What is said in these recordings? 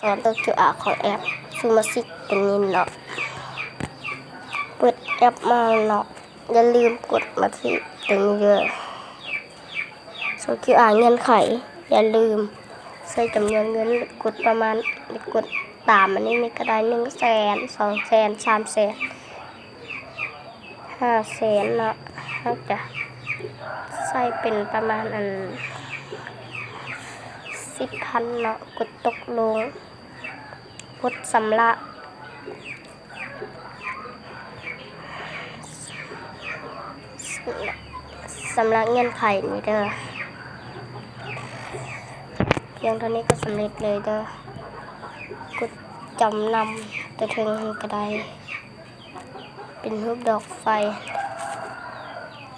ການໂຊຄິວອາຂອງແອັບ Smashit ຕົວນີ້ເນາະ. ເປີດແອັບມາເນາະ, ຢ່າລືມກົດມາທີ່ຕົວນີ້ເດີ. ໂຊຄິວອາເງື່ອນໄຂ, ຢ່າລືມໃສ່ຈຳນວນເງິນ, ກົດປະມານ, ກົດຕາມອັນນີ້ນີ້ກໍໄດ້ ໜຶ່ງແສນ, ສອງແສນ, ສາມແສນ, ຫ້າແສນເນາະ. ເຮົາຈະໃສ່ເປັນປະມານອັນ ສິບພັນເນາະ. ກົດຕົກລົງ, ກົດຊຳລະ. ຊຳລະເງື່ອນໄຂນີ້ເດີ. ພຽງເທົ່ານີ້ກໍສຳເລັດເລີຍເດີ. ກົດຈຳນຳຕົວເທິງຫັ້ນກໍໄດ້, ເປັນຮູບດອກໄຟ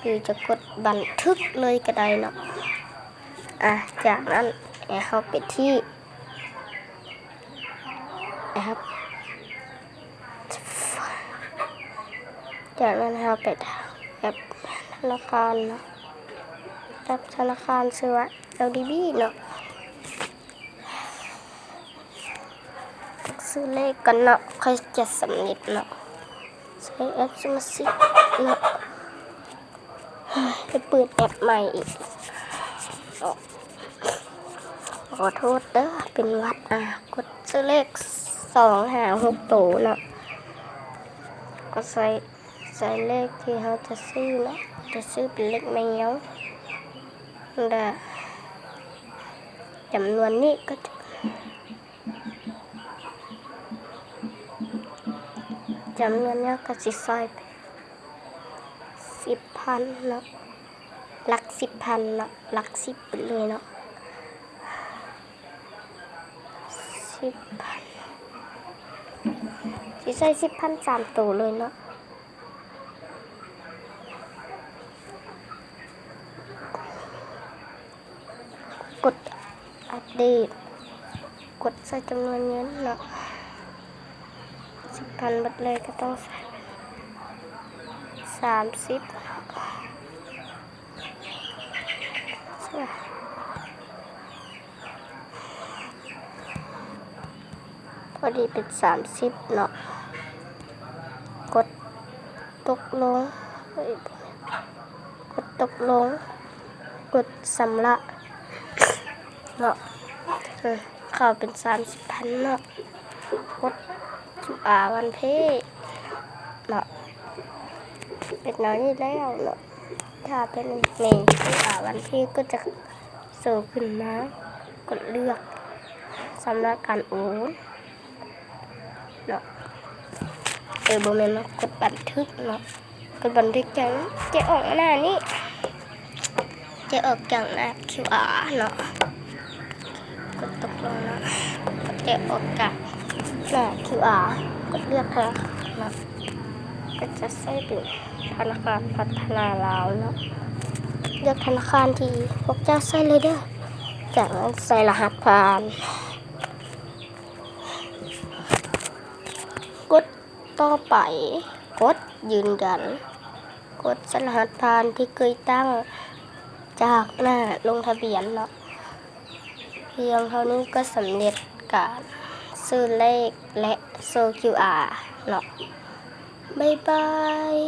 ຫຼືຈະກົດບັນທຶກເລີຍກໍໄດ້ເນາະ. ອາ ຈາກນັ້ນໃຫ້ເຮົາໄປທີ່ ແອັບ ຈາກນັ້ນເຮົາໄປທາງແອັບທະນາຄານເນາະ, ແອັບທະນາຄານຊື່ວ່າ ແອລດີບີ ເນາະ. ຊື້ເລກກ່ອນເນາະ ຄ່ອຍຈະສຳເລັດເນາະ. ໃຊ້ແອັບ Smashit ເນາະ. ໄປເປີດແອັບໃໝ່ອີກ. ຂໍໂທດເດີ ເປັນຫວັດ. ອາ ກົດຊື້ເລກສອງຫາຫົກໂຕເນາະ, ກໍໃສ່ ໃສ່ເລກທີ່ເຮົາຈະຊື້ເນາະ, ຈະຊື້ເປັນເລກແມວ ແລະ ຈຳນວນນີ້ກໍຈະ ຈຳນວນນີ້ກໍຊິໃສ່ສິບພັນເນາະ, ຫຼັກສິບພັນເນາະ, ຫຼັກສິບໄປເລີຍເນາະ, ສິບພັນ, ຊິໃສ່ສິບພັນສາມໂຕເລີຍເນາະ. ກົດອັບເດດ, ກົດໃສ່ຈຳນວນເງິນເນາະ, ສິບພັນເບິດເລີຍກໍຕ້ອງໃສ່ສາມສິບ ພໍດີເປັນສາມສິບເນາະ. ກົດຕົກລົງ, ເອີຍ ກົດຕົກລົງ, ກົດຊຳລະເນາະ. ເອີ ເຂົ້າເປັນສາມສິບພັນເນາະ. ກົດຄິວອາວັນເພເນາະ. ເປັນແນວນີ້ແລ້ວເນາະ. ຖ້າເປັນເມນຄິວອາວັນເພກໍຈະໂຊຂຶ້ນມາ, ກົດເລືອກຊຳລະການໂອນເນາະ. ເອີ ບໍ່ແມ່ນເນາະ, ກົດບັນທຶກເນາະ. ກົດບັນທຶກຈາກນັ້ນຈະອອກໜ້ານີ້, ຈະອອກຈາກໜ້າຄິວອາເນາະ. ກົດຕົກລົງເນາະ, ຈະອອກຈາກໜ້າຄິວອາ, ກົດເລືອກທະນາຄານເນາະ, ກໍຈະໃຊ້ເປັນທະນາຄານພັດທະນາລາວເນາະ. ເລືອກທະນາຄານທີ່ພວກເຈົ້າໃຊ້ເລີຍເດີ. ຈາກນັ້ນໃສ່ລະຫັດຜ່ານ, ກົດຕໍ່ໄປ, ກົດຢືນຢັນ, ກົດໃສ່ລະຫັດຜ່ານທີ່ເຄີຍຕັ້ງຈາກໜ້າລົງທະບຽນເນາະ. ພຽງເທົ່ານີ້ກໍສຳເລັດການຊື້ເລກ ແລະ ໂຊຄິວອາເນາະ. ບາຍບາຍ.